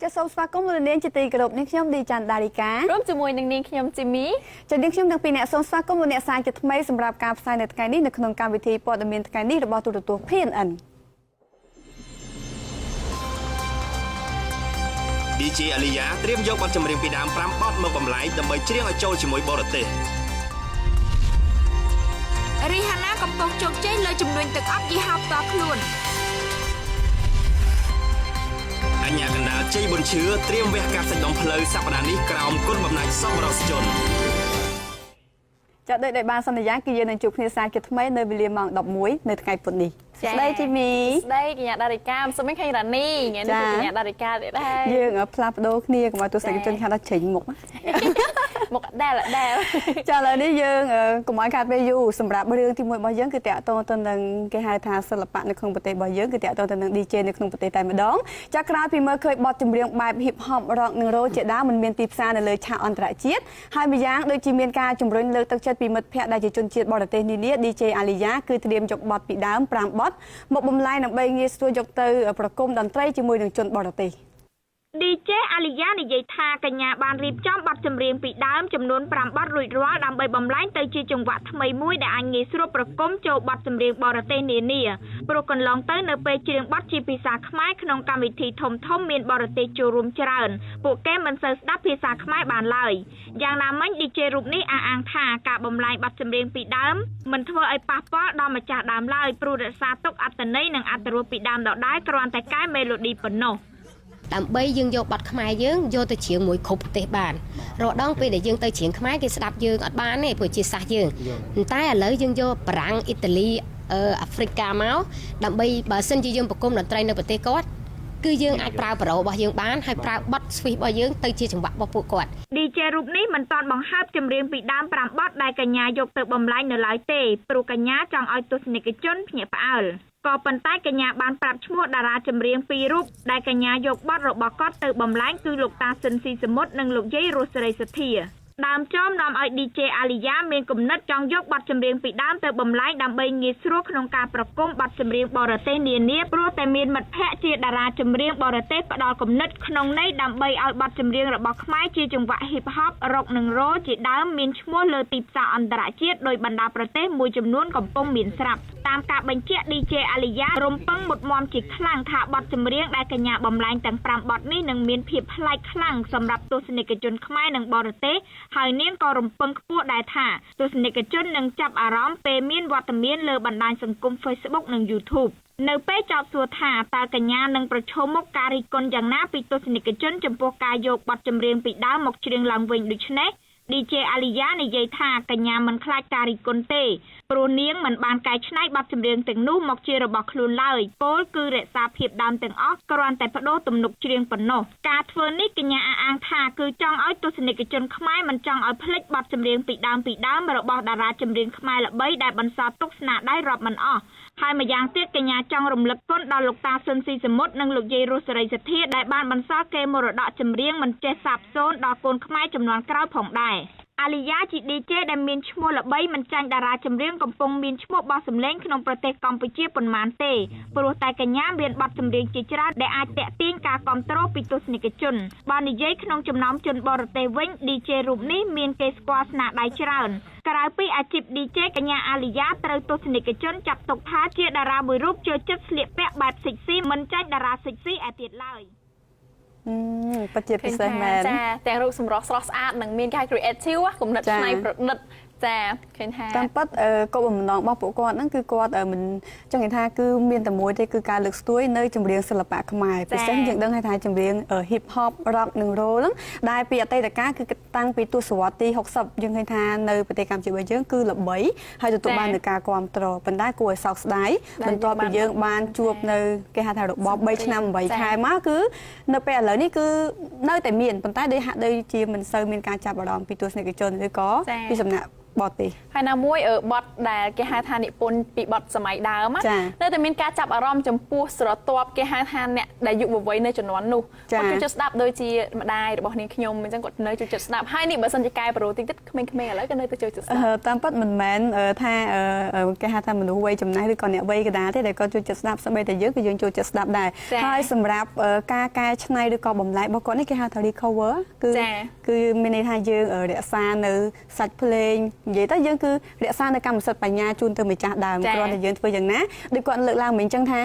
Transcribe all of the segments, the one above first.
ចាសសូមស្វាគមន៍លោកនាងជាទីគោរពនេះខ្ញុំឌីច័ន្ទដារីកា រួមជាមួយនឹងនាងខ្ញុំជីមី ចានាងខ្ញុំទាំងពីរអ្នកសូមស្វាគមន៍លោកអ្នកសាជាថ្មីសម្រាប់ការផ្សាយនៅថ្ងៃនេះនៅក្នុងកម្មវិធីព័ត៌មានថ្ងៃនេះរបស់ទូរទស្សន៍ PNN DJ អាលីយ៉ាត្រៀមយកបទចម្រៀងពីដើម5បទមកបំលែងដើម្បីច្រៀងឲ្យចូលជាមួយបរទេស រីហាណាកំពុងជោគជ័យលើចំនួនទឹកអប់យីហោផ្ទាល់ខ្លួន អញ្ញាកណ្ដាលជ័យប៊ុនឈឿត្រៀមវះកាត់សាច់ដុំផ្លូវសប្តាហ៍នេះក្រោមគុណបំណាច់សប្បុរសជន ចាដូចដែលបានសន្យាគឺយើងនឹងជួបគ្នាសាជាថ្មីនៅវេលាម៉ោង11នៅថ្ងៃពុធនេះស្ដីជីមី ស្ដីកញ្ញាដារិកាសូមឃើញរ៉ានីថ្ងៃនេះគឺកញ្ញាដារិកាទៀតដែរ យើងផ្លាស់ប្ដូរគ្នាកុំឲ្យទស្សនិកជនខាត់ថាច្រិញមុខ មុខដែលដែល ចាឥឡូវនេះយើងកុំឲ្យខាតពេលយូរសម្រាប់រឿងទី1របស់យើងគឺតាក់ទងទៅនឹងគេហៅថាសិល្បៈនៅក្នុងប្រទេសរបស់យើងគឺតាក់ទងទៅនឹង DJ នៅក្នុងប្រទេសតែម្ដងចាក្រោយពីមើលឃើញបទចម្រៀងបែប Hip Hop Rock និង Roll ជាដើមមិនមានទីផ្សារនៅលើឆាកអន្តរជាតិហើយម្យ៉ាងដូចជាមានការជំរុញលើកទឹកចិត្តពីមិត្តភ័ក្តិដែលជាជនជាតិបរទេសនានា DJ Aliya គឺត្រៀមយកបទពីដើម5បទមកបំលែងដើម្បីងាយស្រួលយកទៅប្រគំតន្ត្រីជាមួយនឹងជនបរទេស DJ អាលីយ៉ានិយាយថាកញ្ញាបានរៀបចំបទចម្រៀងពីដើមចំនួន5បទរួចរាល់ដើម្បីបំលែងទៅជាចង្វាក់ថ្មីមួយដែលអាចងាយស្រួលប្រគំចូលបទចម្រៀងបរទេសនានាព្រោះកន្លងទៅនៅពេលច្រៀងបទជាភាសាខ្មែរក្នុងកម្មវិធីធំៗមានបរទេសចូលរួមច្រើនពួកគេមិនសូវស្ដាប់ភាសាខ្មែរបានឡើយយ៉ាងណាមិញ DJ រូបនេះអះអាងថាការបំលែងបទចម្រៀងពីដើមមិនធ្វើឲ្យប៉ះពាល់ដល់ម្ចាស់ដើមឡើយព្រោះរក្សាទុកអត្ថន័យនិងអត្ថរសពីដើមដដែលគ្រាន់តែកែមេឡូឌីប៉ុណ្ណោះ ដើម្បីយើងយកបទខ្មែរយើងយកទៅច្រៀងមួយគ្រប់ប្រទេសបានរាល់ដងពេលដែលយើងទៅច្រៀងខ្មែរគេស្ដាប់យើងអត់បានទេព្រោះជាសាសយើងតែឥឡូវយើងយកបារាំងអ៊ីតាលីអាហ្វ្រិកាមកដើម្បីបើសិនជាយើងប្រគំតន្ត្រីនៅប្រទេសគាត់គឺយើងអាចប្រើប្រូរបស់យើងបានហើយប្រើបទស្វីសរបស់យើងទៅជាចង្វាក់របស់ពួកគាត់ DJ រូបនេះមិនទាន់បង្ហើបចម្រៀងពីដើម5បទដែលកញ្ញាយកទៅបំលែងនៅឡើយទេព្រោះកញ្ញាចង់ឲ្យទស្សនិកជនភ្ញាក់ផ្អើលក៏ប៉ុន្តែកញ្ញាបានប្រាប់ឈ្មោះតារាចម្រៀងពីររូបដែលកញ្ញាយកបទរបស់គាត់ទៅបំលែងគឺលោកតាស៊ិនស៊ីសមុទ្រនិងលោកយាយរស់សេរីសុធាដើមចំនាំឲ្យ DJ អាលីយ៉ាមានគំនិតចង់យកបទចម្រៀងពីដើមទៅបំលែងដើម្បីងាយស្រួលក្នុងការប្រគំបទចម្រៀងបរទេសនានាព្រោះតែមានមិត្តភ័ក្តិជាតារាចម្រៀងបរទេសផ្ដល់គំនិតក្នុងន័យដើម្បីឲ្យបទចម្រៀងរបស់ខ្មែរជាចង្វាក់ Hip Hop Rock និង Roll ជាដើមមានឈ្មោះលើទីផ្សារអន្តរជាតិដោយបណ្ដាប្រទេសមួយចំនួនកំពុងមានស្រាប់តាមការបញ្ជាក់ DJ អាលីយ៉ារំពឹងមុតមមជាខ្លាំងថាបទចម្រៀងដែលកញ្ញាបំលែងទាំង5បទនេះនឹងមានភាពប្លែកខ្លាំងសម្រាប់ទស្សនិកជនខ្មែរនិងបរទេសហើយនាងក៏រំពឹងខ្ពស់ដែរថាទស្សនិកជននឹងចាប់អារម្មណ៍ពេលមានវត្តមានលើបណ្ដាញសង្គម Facebook និង YouTube នៅពេលចោទសួរថាតើកញ្ញានឹងប្រឈមមុខការរិះគន់យ៉ាងណាពីទស្សនិកជនចំពោះការយកបទចម្រៀងពីដើមមកច្រៀងឡើងវិញដូច្នេះ DJ អាលីយ៉ានិយាយថាកញ្ញាមិនខ្លាចការរិះគន់ទេព្រោះនាងមិនបានកែច្នៃបទចម្រៀងទាំងនោះមកជារបស់ខ្លួនឡើយពោលគឺរក្សាភាពដើមទាំងអស់គ្រាន់តែប្ដូរទំនុកច្រៀងប៉ុណ្ណោះការធ្វើនេះកញ្ញាអះអាងថាគឺចង់ឲ្យទស្សនិកជនខ្មែរមិនចង់ឲ្យភ្លេចបទចម្រៀងពីដើមរបស់តារាចម្រៀងខ្មែរល្បីដែលបន្សល់ទុកស្នាដៃរាប់មិនអស់ហើយម្យ៉ាងទៀតកញ្ញាចង់រំលឹកគុណដល់លោកតាស៊ិនស៊ីសមុទ្រនិងលោកយាយរស់សេរីសុធាដែលបានបន្សល់កេរមរតកចម្រៀងមិនចេះសាបសូន្យដល់កូនខ្មែរចំនួនក្រោយផងដែរអាលីយ៉ាជា DJ ដែលមានឈ្មោះល្បីមិនចាញ់តារាចម្រៀងកំពុងមានឈ្មោះបោះសម្លេងក្នុងប្រទេសកម្ពុជាប៉ុន្មានទេព្រោះតែកញ្ញាមានបទចម្រៀងជាច្រើនដែលអាចទាក់ទាញការគាំទ្រពីទស្សនិកជនបើនិយាយក្នុងចំណោមជនបរទេសវិញ DJ រូបនេះមានគេស្គាល់ស្នាដៃច្រើនក្រៅពីអាជីព DJ កញ្ញាអាលីយ៉ាត្រូវទស្សនិកជនចាត់ទុកថាជាតារាមួយរូបចូលចិត្តស្លៀកពាក់បែបសិចស៊ីមិនចាញ់តារាសិចស៊ីឯទៀតឡើយ ពិតជាពិសេសមែន ចាទាំងរូបសម្រស់ស្រស់ស្អាតនិងមានការ creative គំនិតច្នៃប្រឌិតចាឃើញថា តាមពិតគោលបំណងរបស់ពួកគាត់ហ្នឹងគឺគាត់មិនចង់និយាយថាគឺមានតែមួយទេគឺការលើកស្ទួយនៅចម្រៀងសិល្បៈខ្មែរពិសេសយើងដឹងថាចម្រៀង Hip Hop Rock និង Roll ហ្នឹងដែលពីអតីតកាលគឺតាំងពីទសវត្សរ៍ទី60យើងឃើញថានៅប្រទេសកម្ពុជារបស់យើងគឺល្បីហើយទទួលបាននូវការគាំទ្រប៉ុន្តែគួរឲ្យសោកស្ដាយបន្ទាប់ពីយើងបានជួបនៅគេហៅថារបប3ឆ្នាំ8ខែមកគឺនៅពេលឥឡូវនេះគឺនៅតែមានប៉ុន្តែដូចហាក់ដូចជាមិនសូវមានការចាប់អារម្មណ៍ពីទស្សនិកជនឬក៏ពីសំណាក់ បរទេស ហើយណាមួយបទដែលគេហៅថានិពន្ធពីបទសម័យដើមនៅតែមានការចាប់អារម្មណ៍ចំពោះស្រទាប់គេហៅថាអ្នកដែលយុវវ័យនៅជំនាន់នោះគាត់ចូលចិត្តស្ដាប់ដូចជាម្ដាយរបស់នាងខ្ញុំអញ្ចឹងគាត់នៅចូលចិត្តស្ដាប់ហើយនេះបើសិនជាកែប្រូតិចតិចក្មេងៗឥឡូវក៏នៅតែចូលចិត្តស្ដាប់ តាមពិតមិនមែនថាគេហៅថាមនុស្សវ័យចំណាស់ឬក៏អ្នកវ័យកណ្ដាលទេដែលគាត់ចូលចិត្តស្ដាប់សូម្បីតែយើងក៏យើងចូលចិត្តស្ដាប់ដែរហើយសម្រាប់ការកែច្នៃឬក៏បំលែងរបស់គាត់នេះគេហៅថា recover គឺមានន័យថាយើងរក្សានៅសាច់ភ្លេងនិយាយទៅយើងគឺរក្សានៅកម្មសិទ្ធិបញ្ញាជូនទៅម្ចាស់ដើមគ្រាន់តែយើងធ្វើយ៉ាងណាដូចគាត់លើកឡើងមិញអញ្ចឹងថា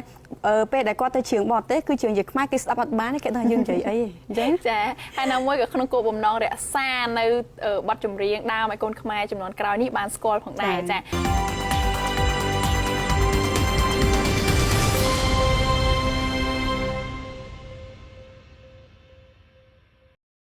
ពេលដែលគាត់ទៅច្រៀងបរទេសគឺច្រៀងជាខ្មែរគេស្ដាប់អត់បានគេដឹងយើងនិយាយអីអញ្ចឹង ចាហើយណាមួយក៏ក្នុងគោលបំណងរក្សានៅបទចម្រៀងដើមឲ្យកូនខ្មែរចំនួនក្រោយនេះបានស្គាល់ផងដែរចា។